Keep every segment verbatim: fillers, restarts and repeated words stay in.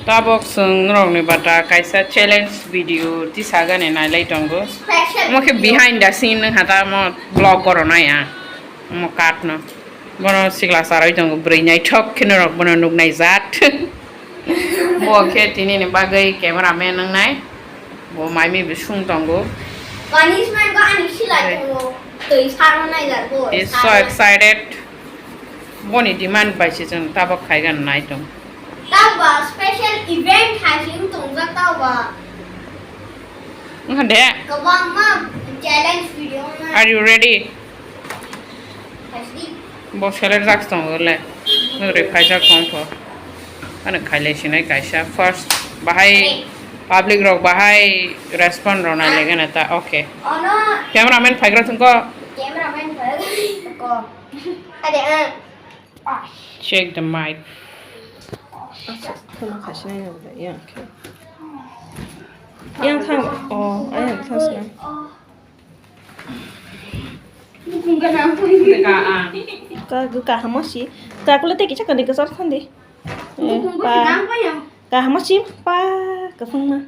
Tabok chwng norokni bata kaisa challenge video tisagani nailai tongo. Special Omo khe video. Behind the scene wngkha ta omo vlog goronai ang. Omo cut no. Bono sikla charwi tongo bwrwi naithok khe norok bono nuknai jat. Bo khe tinini bagwi camera man wngnai. Bo mai mui bo sung tongo. Punishment ko ani silai Re. Tongo. Twi saro naijak bo. Is so Saro. Excited. Boni demand bai se chwng tabok khaigan nai tong. Tauba special event hai se wng tongjak tauba. Wngkha de. Kwbangma challenge video wngkha. Are you ready? Hai se di. Bo seler jak tongo le. Nugri khaijak tong pho. Ano khailai sinai kaisa first bahai Ready. Public rok bahai respond rwna Ready. Legana ta okay. Ono. Cameraman phaigra thungko. Cameraman phaigra thungko. Ade, eh. Check the mic. Thuma khasina ya, ya, okay. Yang thang, oh, ayang thang sina. Ka, ka hamo si. Ka kula te kicha kani ka sar thandi. Eh, pa. Ka hamo si, pa, ka phung ma.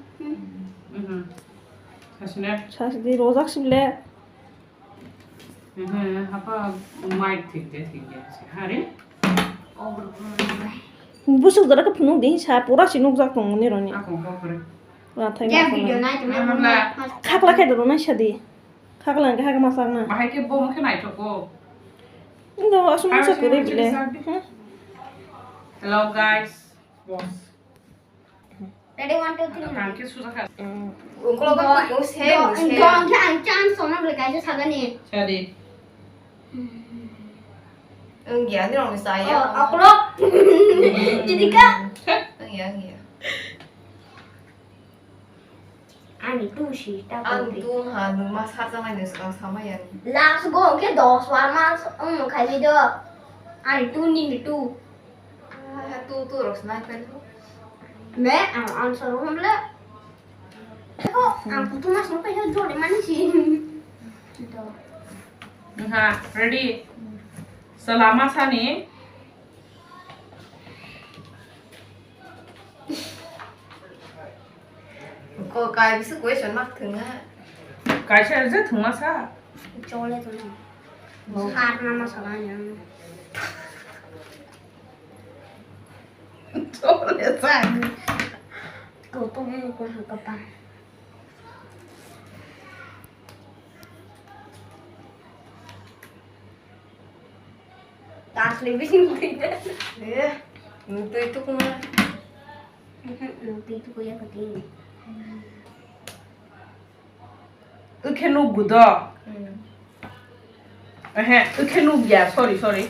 Sas di rozak sibile. Busuk dara ka phunuk di sa pura si nukjak tong ni roni. Nathai video nai tong. Khakla khe doro nai sadi. Khakla khe hak masak na. Bahai khe bo khe naithok ko. Indo asum masa kore bile. Hello guys. Boss. Ready, one, two, three. Ang khe sujakha. Ukolog ba ko se, se. Dong khe ang chance sona bole kaisa sagani. Sadi. Ang ya ni rong saya. Oh, ukolog. Jadi ka. Ang ya, ang ya. Ani tu si ta. Ang tu ha nu ma sa sa mai ne sa sa mai ya. Last go ke dos wa ma um khai do. Ani tu ni tu. Ah, tu, tu rok snai pen ho. Me, ang answer hom le. Ko, ang kutu mas no pe ho jole mani si. Ito. Ha, ready. Salama sani. Ko kai bisu question mak thunga. Kaisa je thungma sa. Chole thunga. Sar nama sa yang. Chole sa. Ko to mo ko ha kapa. Asli bising twi. Eh, twi tukma. Twi tukuya kati. Ukhe nukgu do. Ehe, ukhe nukya, sorry, sorry.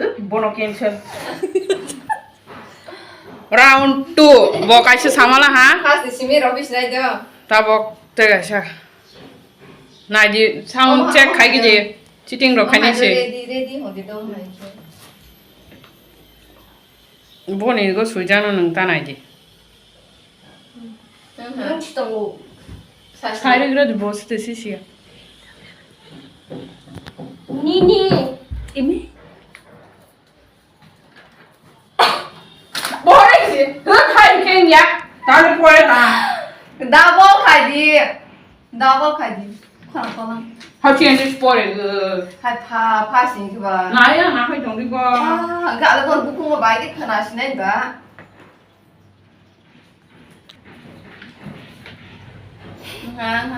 Uk, bono cancel. Round two, bo kaisa samala ha? First ni simi rok bisinai do. Tabok tega sa. Naidi, sound check khai gidi. Cheating rok khai nisi. Ready, ready, hodi dong hai. Boni go suijano nung ta naidi. Nung si tongo. Sai ri gra di boss te si sia. Nini. Imi. Boring si. Hwt hai keng ya. Tali pore ta. Double khai di. Double khai di. Khorang khorang. Hai keng di pore. Hai pha pha sing khe ba. Na ya na hai dong di ba. Ah, ga le bor bukung ba bai de khana sinai ba. Ang,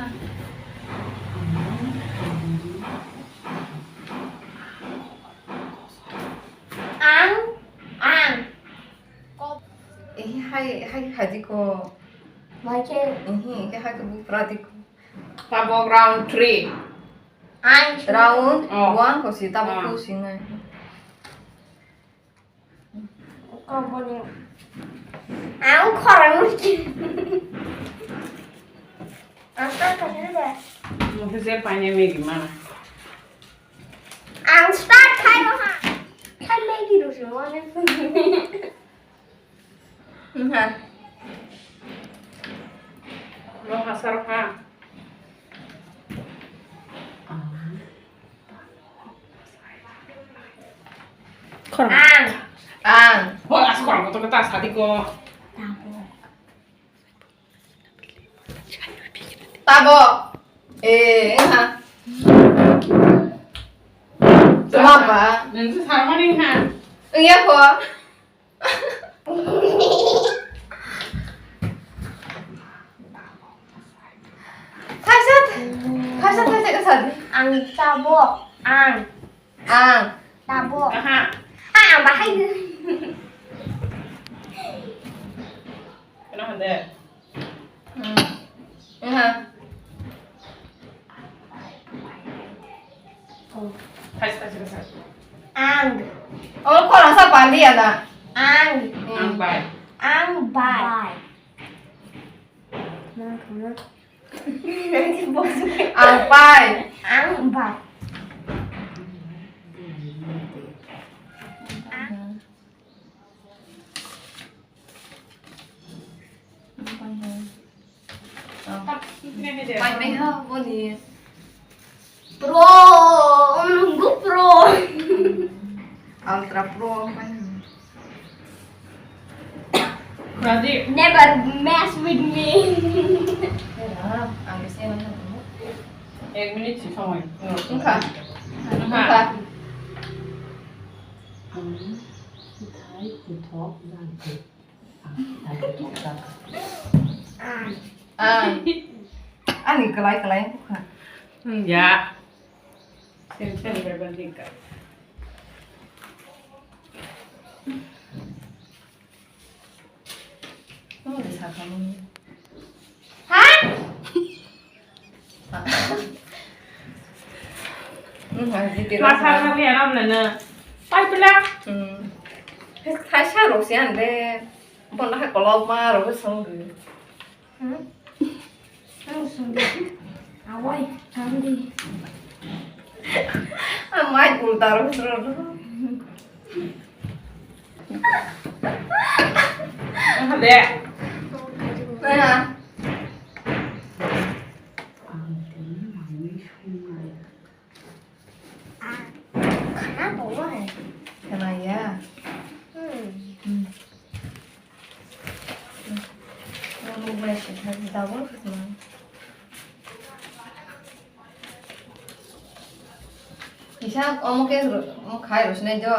ang. Eh, hai, hai, hai, di ko. Mai khe. Eh, ke hai ke bupra di ko. Tabok round three. Ang. Round one ko si tabok ko sinai. Ang khorang musti. Ang ta khani da. Mungkin saya paine Maggi mana? Ang start khai ro ha. Khai Maggi ro si mo ne. Nha. Lo hasar ha. Khorang. Ang. Ang. Hol, asuk Ang to kata sadi ko. Tabok. Tabok. Eh, ha. Tama ba? Nang sa sarmani ha. Iya ko. Kaisa, kaisa, kaisa, kaisa. Ang tabok, ang. Ang. Tabok. Aha. Ah, ang bahai. Kena hande. Hmm. Aha. Oh. Thais, thais, thais, thais. Ang. Oh, kora sa pandi ya na? Ang. Hmm. Ang bai. Ang bai. Bai. Ang pai. Ang pai. Pai mai ha boni. Pro, um, go pro. Ultra pro. Raji. Never mess with me. Ang bisa mana? Ek minute si samai. Engkha. Engkha. Engkha. Ang thai kuthok dan. Ah. Ani kalai kalai bukha. Hmm, ya. Sen sen berban tingka. Oh, di saka mo. Ha? Masa ngali aram lena. Pai pula. Hmm. Thaisa rok se ande. Bon hai kolok ma rok song. Hmm? Ang song. Awai, ang di. Ang mai ulta rok song. Ang de. Nah. Ah, खाना बोलो है। खाना या? हम्म। हम्म। हम्म। वो लोग वैसे घर में दावल खत्म। Kisa omo khe ro-, omo khai rwsnai do.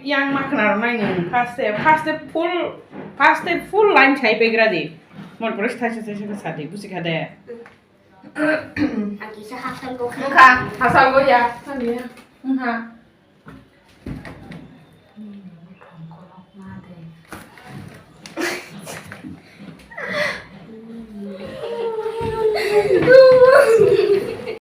Yang ma khna rwnai nwng. First step, first step full, first step full line chai pegra di. Mon pore thaisa thaisa khe sa di, busi kha de. Ang kisa hasal go kha. Wngkha. Hasal go ya. Ani ya. Wngkha.